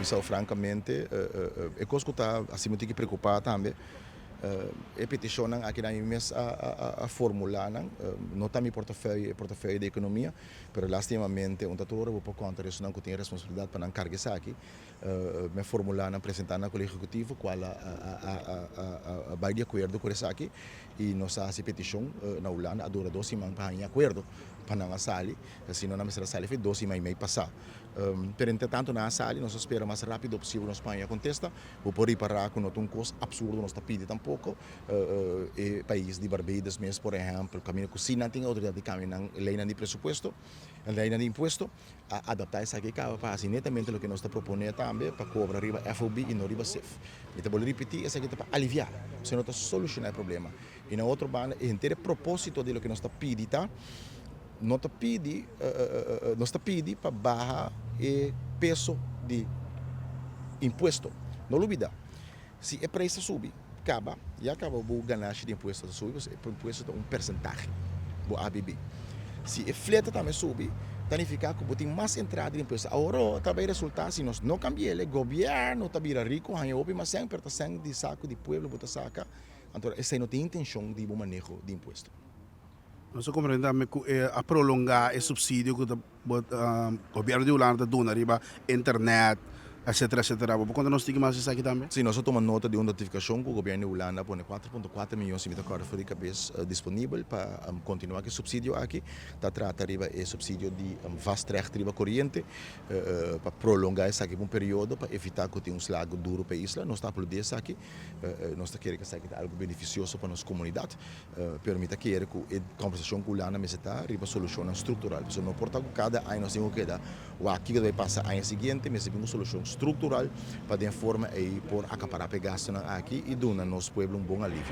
Bisa frankamente, e kos ku ta hasi mi tiki preokupá tambe, e petishonnan aki nan mi mes a formulá nan, no ta mi portefeuille, e portefeuille di ekonomia, pero lastimamente un ta tur ora bo por konta esunnan ku tin e responsabilidat pa nan karga esaki. Mi a formulá nan, presentá na Kolegio Ehekutivo, kual a bai di akuerdo ku esaki i nos a hasi petishon na Hulanda, a dura 2 siman pa haña akuerdo pa nan a sali, si no nan mester a sali for 2 siman i mei pasá. Pero entre tanto nan a sali, nos a spera mas rápido posibel nos pa haña kontesta. Bo por ripará ku no ta un kos apsurdo nos ta pidi tampoko. E pais di Barbados mes, por ehèmpel, kaminda ku si nan tin outoridat di kambia nan leinan di presupuesto, leinan di impuesto, a adaptá esaki kaba pa hasi netamente loke nos ta proponé tambe pa kobra riba FOB i no riba CIF. Mi ta bolbe ripití, esaki ta pa aliviá, esei no ta solushoná e problema. I na otro banda, e henter e propósito di loke nos ta pidi ta, no ta pidi, nos ta pidi pa baha e peso di impuesto. No lubidá, si e preis ta subi, kaba, ya kaba bo ganashi di impuesto ta subi, pasobra e impuesto ta un persentahe, bo ABB. Si e flete tambe subi, ta nifiká ku bo tin mas entrada di impuesto. Awor ta bai resultá si nos no kambi'el, gobièrnu ta bira riku, haña hopi mas sèn, pero ta sèn di saku di pueblo bo ta saka. Anto esei no tin intenshon di bo maneho di impuesto. Nos a komprendé tambe ku a prolongá e supsidio ku ta gobièrnu di Hulanda ta duna riba internet, etcetera, etcetera. Bo por konta nos tiki mas esaki tambe? Sí, nos a tuma nota di un notifikashon ku gobièrnu di Hulanda a pone 4.4 mion, si mi ta kòrda for di kabes, disponibel pa kontinuá ku e supsidio aki. Ta trata riba e supsidio di vastrecht riba koriente pa prolongá esaki pa un periodo pa evitá ku tin un slag duru pa e isla. Nos ta aplaudí esaki. Nos ta kere ku esaki ta algu benefisioso pa nos komunidat, pero mi ta kere ku e kombersashon ku Hulanda mester ta riba solushonnan struktural. Pasobra no por ta ku kada aña nos tin ku keda wak kiko ta bai pasa aña siguiente, mester bin un solushon struktural pa den forma ei por akapará pa e gastunan aki i duna nos pueblo un bon alivio.